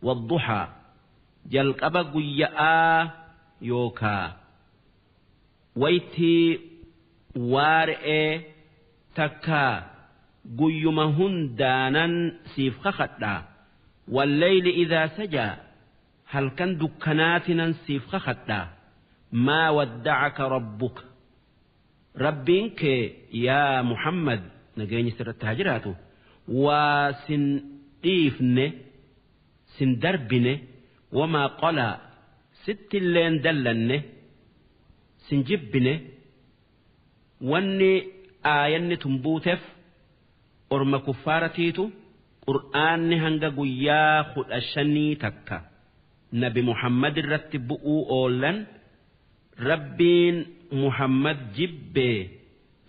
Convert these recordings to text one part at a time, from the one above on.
Wadduhaa jalqaba guyya'aa yookaa waytii waar'ee takkaa guyyuma hundaanan siif kakadhaa. Walleyli idaa sajaa halkan dukkanaatinan siif kakadhaa. Maa waddacaka rabbuka rabbiin kee yaa Muhammad nageenyi sirratti haa jiraatu waa sin dhiifne sin darbine wamaa qalaa sittilleen dallanne sin jibbine. Wanni aayanni tun buuteef orma kuffaaratiitu qur'aanni hanga guyyaa 15 takka nabi Muhammad irratti bu'uu oollan rabbiin Muhammad jibbee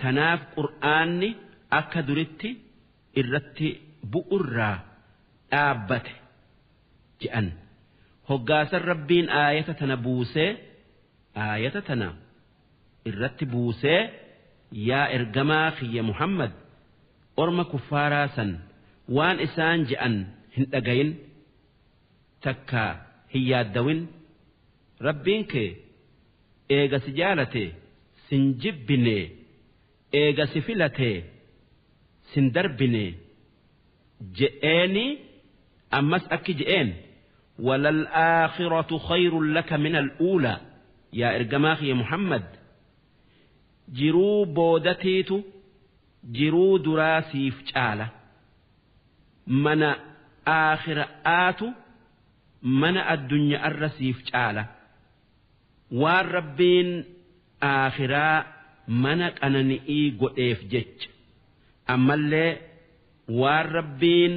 tanaaf qur'aanni akka duritti irratti bu'urraa dhaabbate je'an. Hoggaasan rabbiin aayata tana buusee aayata tana irratti buusee yaa ergamaa kiyya Muhammad orma kuffaaraa san waan isaan je'an hin dhagayin takka hin yaaddawin rabbiin kee eega si jaalate sin jibbine eega si filate sin darbine je'eeni. Ammas akki je'een walal aakhiratu khayrun laka min al-uulaa yaa ergamaa kiyya Muhammad jiruu boodatiitu jiruu duraa siif caala mana aakhira'aatu mana addunyaarra siif caala waan rabbiin aakhiraa mana qanani'ii godheef jecha ammallee waan rabbiin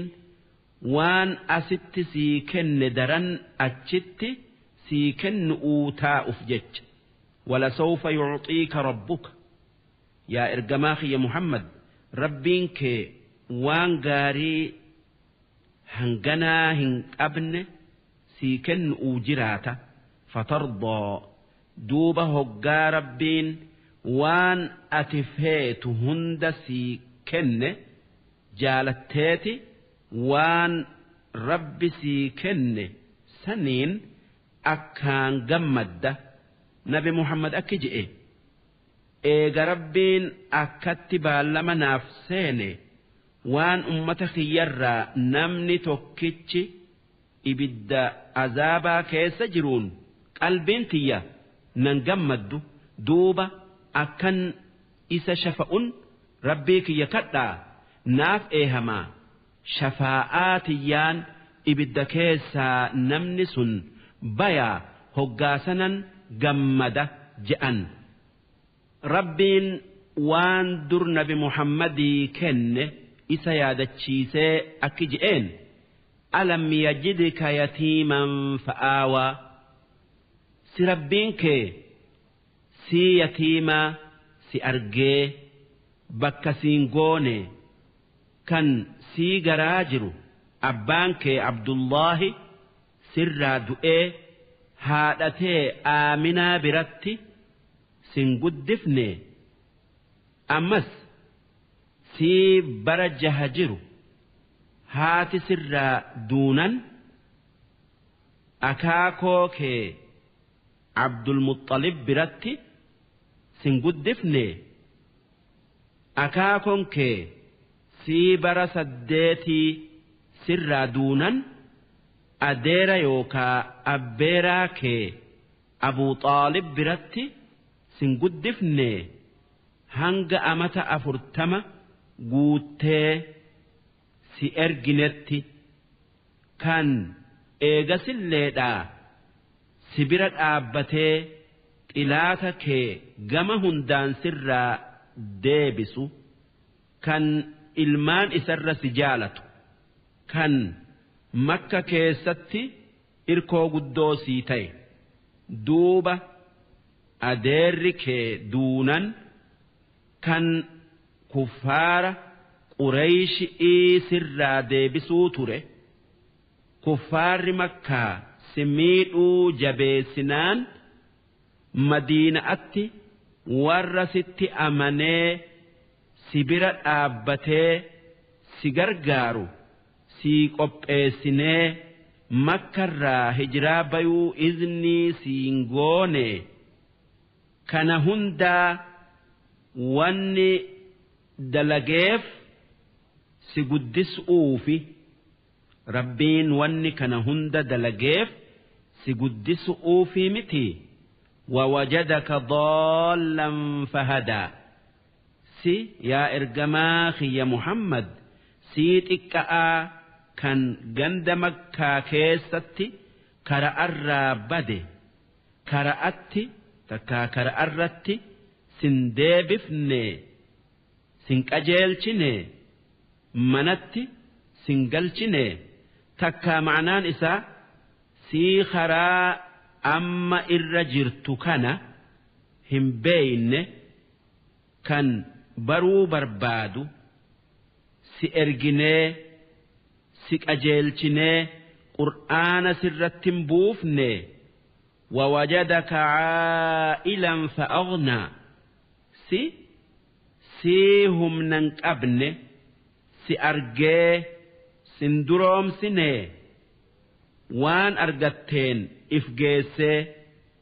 waan asitti sii kenne daran achitti sii kennu'uu taa'uuf jecha. Walasawfa yu'xiika rabbuka yaa ergamaa kiyya Muhammad rabbiin kee waan gaarii hanganaa hin qabne sii kennu'uu jiraata. Fatardaa duuba hoggaa rabbiin waan ati feetu hunda sii kenne jaalatteeti waan rabbi sii kenne saniin akkaan gammadda. Nabi Muhammad akki je'e eega rabbiin akkatti baallama naaf seene waan ummata kiyyarraa namni tokkichi ibidda azaabaa keessa jiruun qalbiin tiyya nan gammaddu duuba akkan isa shafa'un rabbii kiyya kadhaa naaf eehamaa shafaa'aa tiyyaan ibidda keessaa namni sun bayaa hoggaasanan gammada je'an. Rabbiin waan dur nabi Muhammadii kenne isa yaadachiisee akki je'een alam yajidka yatiiman fa'aawaa si rabbiin kee si yatiimaa si argee bakka siin goone kan sii garaa jiru abbaan kee Abdullaahi sirraa du'ee haadhatee Aaminaa biratti sin guddifne ammas sii bara jaha jiru haati sirraa duunan akaakoo kee Abdulmuxalib biratti sin guddifne akaakoon kee sii bara 8 sirraa duunan adeera yookaa abbeeraa kee Abuu Xaalib biratti sin guddifne hanga amata 40 guuttee si erginetti kan eegasilleedhaa si bira dhaabbatee xilaata kee gama hundaan sirraa deebisu kan ilmaan isarra si jaalatu kan makka keessatti irkoo guddoo sii ta'e duuba adeerri kee duunan kan kuffaara Qurayshii sirraa deebisuu ture kuffaarri makkaa si miidhuu jabeessinaan madiina'atti warra sitti amanee si bira dhaabbatee si gargaaru sii qopheessinee Makkarraa hijiraa bayuu iznii siin goone kana hundaa wanni dalageef si guddisuufi Rabbiin wanni kana hunda dalageef si guddisuufi miti. Wawajadaka daallan fahadaa si yaa ergamaa kiyya Muhammad sii xiqqa'aa kan ganda Makkaa keessatti kara'arraa bade kara'atti takkaa kara'arratti sin deebifne sin qajeelchine manatti sin galchine takkaa ma'anaan isaa sii karaa amma irra jirtu kana hin beeyne kan baruu barbaadu si erginee si qajeelchinee qur'aana sirratti hin buufne. Wawajadaka caa'ilan fa'aghnaa si sii humna hin qabne si argee sin duroomsine waan argatteen if geessee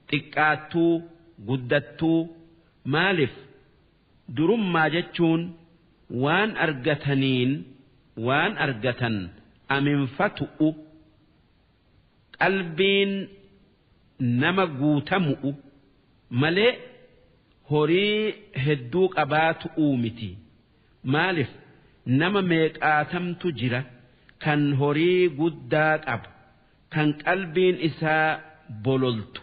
xiqqaattuu guddattuu maaliif durummaa jechuun waan argataniin waan argatan aminfatu'u qalbiin nama guutamu'u malee horii hedduu qabaatu'uu miti. Maaliif nama meeqaatamtu jira kan horii guddaa qabu kan qalbiin isaa bololtu.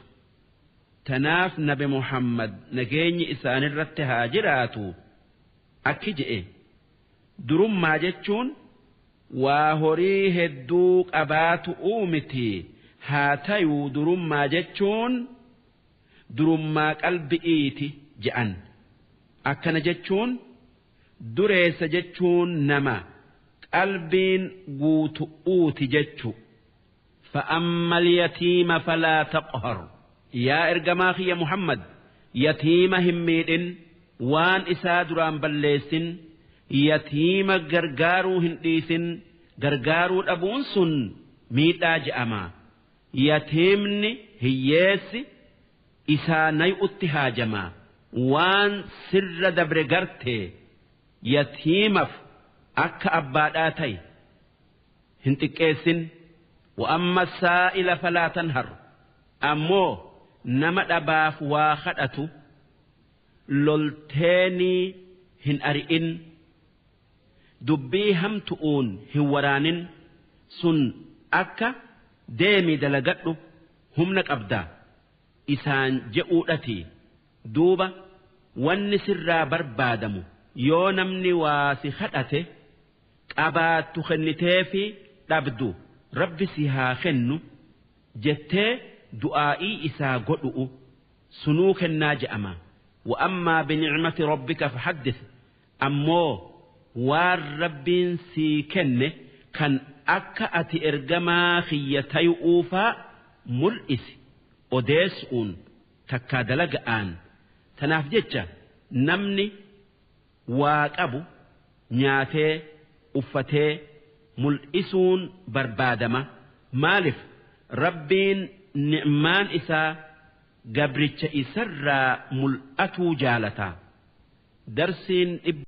Tanaaf Nabi Muhammad nageenyi isaanirratti haa jiraatu akki je'e durummaa jechuun waa horii hedduu qabaatu'uu miti. Haa tayuu durummaa jechuun durummaa qalbi'iiti je'an. Akkana jechuun dureessa jechuun nama qalbiin guutu'uuti jechu. Fa'amma al-yatiima falaa taqhar. Yaa ergamaa kiyya Muhammad yatiima hin miidhin, waan isaa duraan balleessin, yatiima gargaaruu hin dhiisin. Gargaaruu dhabuun sun miidhaa je'ama. Yatiimni hiyyeessi isaa nay'utti haajama. Waan sirra dabre garte yatiimaf akka abbaadhaa ta'i hin xiqqeessin. Wa'amma saa'ila falaa tanhar ammoo nama dhabaaf waa kadhatu lolteenii hin ari'in, dubbii hamtu'uun hin waraanin. Sun akka deemii dalagadhu humna qabdaa isaan je'uudhati. Duuba wanni sirraa barbaadamu yoo namni waa si kadhate qabaattu kenniteefi dhabdu rabbi si haa kennu jettee du'aa'ii isaa godhu'u sunuu kennaa je'ama. Wa'ammaa binicmati rabbika fahaddith ammoo waan rabbiin sii kenne kan akka ati ergamaa kiyya tayu'uufaa mul'isi odeessuun takkaa dalaga'aan. Tanaaf jecha namni waa qabu nyaatee uffatee mul'isuun barbaadama. Maaliif rabbiin ni'maan isaa gabricha isarraa mul'atuu jaalata. Darsiin